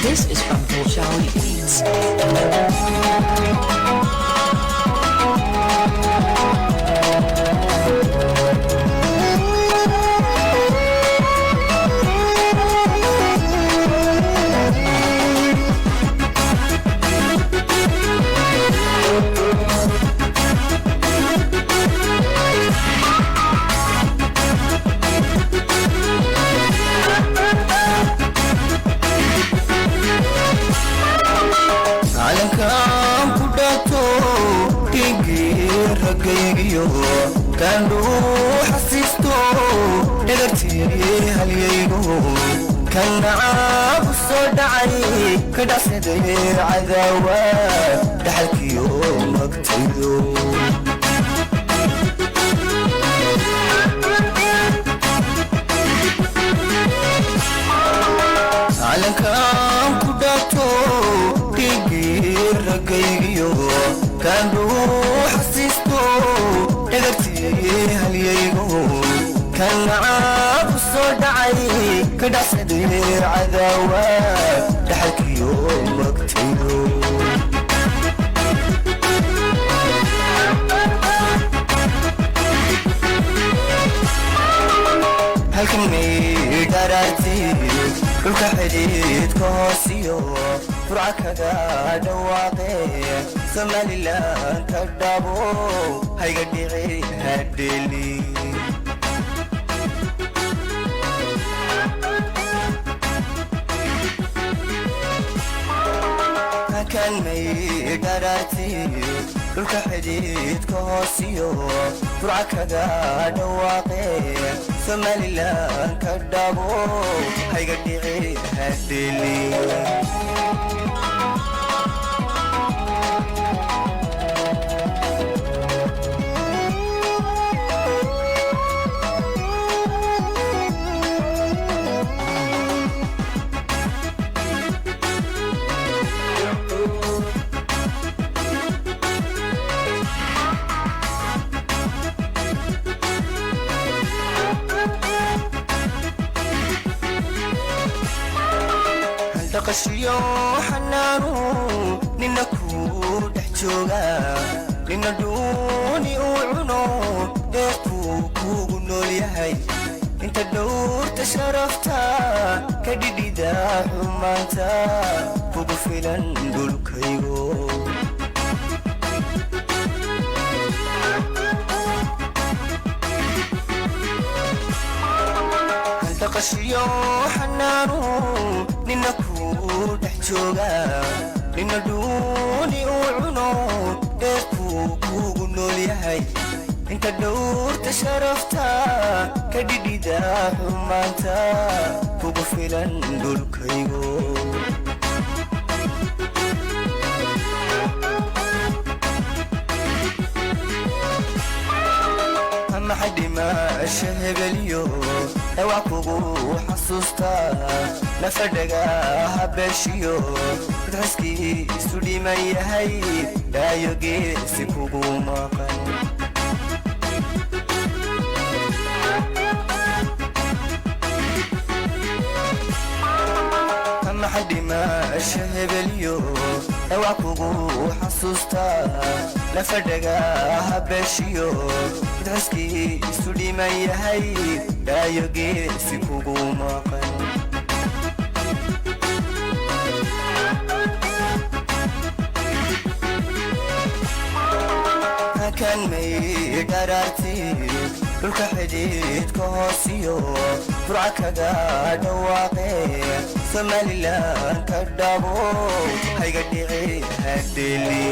This is from Bolshawi Beats. Calankaan ku dhaato dhigii raggaygiyo kaandhuu xasiisto dhagartii halyaygo kan nacaabu soo dhacay ka dhacsaday cadaawa dhaxalkiyo magtaydo. Calankaan ku dhaato dhigii raggaygiyo kaandhuu xasiisto dhagartii halyaygo kan nacaabu soo dhacay ka dhacsaday cadaawa dhaxalkiyo magtaydo. Halkan may dharaarti dhulka xidhiidka hoosiyo furca kaga dhawaaqe Somalilan ka dhabo hayga dhici hadheli. Halkan may dharaarti dhulka xidhiidka hoosiyo furca kaga dhawaaqe Somalilan ka dhabo hayga dhici hadheli. Dhaqashiyo xanaanu nina ku dhex jooga, nina dhuuni uu cuno deequu kugu nool yahay inta dhowrta sharafta ka dhidhida xumaanta kugu filan dhulkaygo. Dhaqashiyo xanaanu nina ku dhex jooga, nina dhuuni uu cuno dheerkuu kugu nool yahay inta dhowrta sharafta ka dhidhida xumaanta kugu filan dhulkaygo. Maxay dhimaasha hebeliyo dhawac kugu xasuusta nafadhaga habeeshiyo midxiskii isu dhiman yahay dhaayo geesi kugu maqan. Maxay dhimaasha hebeliyo dhawac kugu xasuusta nafadhaga habeeshiyo midxiskii isu dhiman yahay dhaayo geesi kugu maqan. Halkan may dharaarti dhulka xidhiidka hoosiyo furca kaga dhawaaqe Somalilan ka dhabo hayga dhici hadheli.